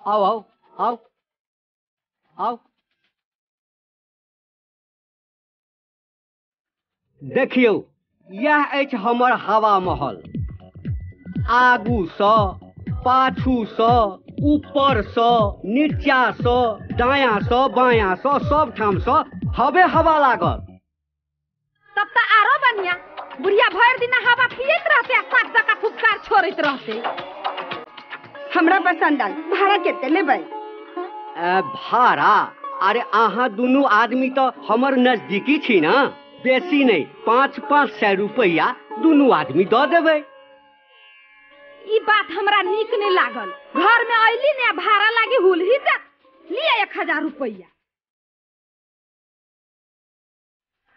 आउ आउ आउ आउ। देखियौ, यह अछि हमर हवा महल। आगूसँ, पाछूसँ, ऊपरसँ, नीचासँ, दायाँसँ, बायाँसँ, सब ठामसँ हवे हवा लागल। तब तऽ आरो बढ़िया, बुढ़िया भरि दिन हवा पियैत रहते आ साग जकाँ फुफकार छोड़ैत रहते। हमरा पसंद आयल। भाड़ा कते लेबै? भाड़ा? अरे अहाँ दुनू आदमी तऽ हमर नजदीकी छी ना, बेसी नहीं, 500-500 रुपया दुनू आदमी दऽ देबै। ई बात हमरा नीक नहीं लागल। घर में अयली ने भाड़ा लागी हुलही जा, लिअ 1000 रुपया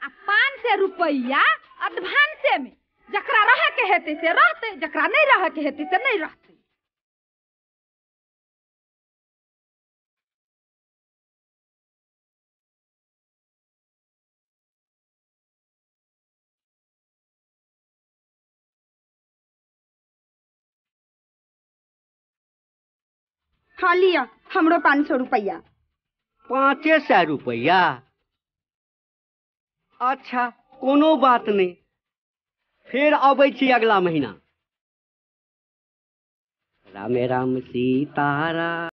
आ 500 रुपया एडवांसे में। जकरा रहे के हेतै से रहतै, जकरा नहीं रहे के हेतै से नहीं रहतै। हाँ लिया हमरो 500 रुपया। 500 रुपया? अच्छा कोनो बात नहीं, फेर अबै छी अगला महीना। रामे राम सीतारा।